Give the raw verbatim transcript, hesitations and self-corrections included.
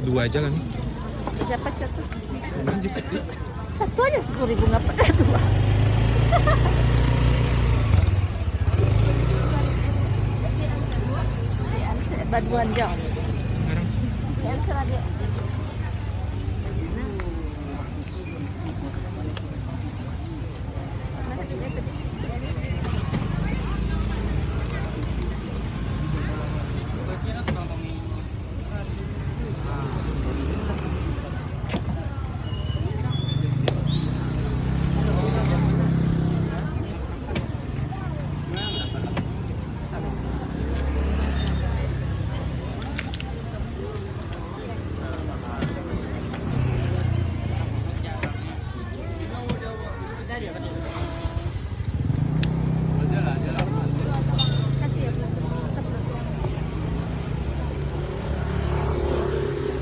Dua aja lah ni. Siapa satu? Ini aja satu. Satu aja sepuluh ribu, ngapa dah dua? Baduan jam. Sekarang sih. Yang selalu.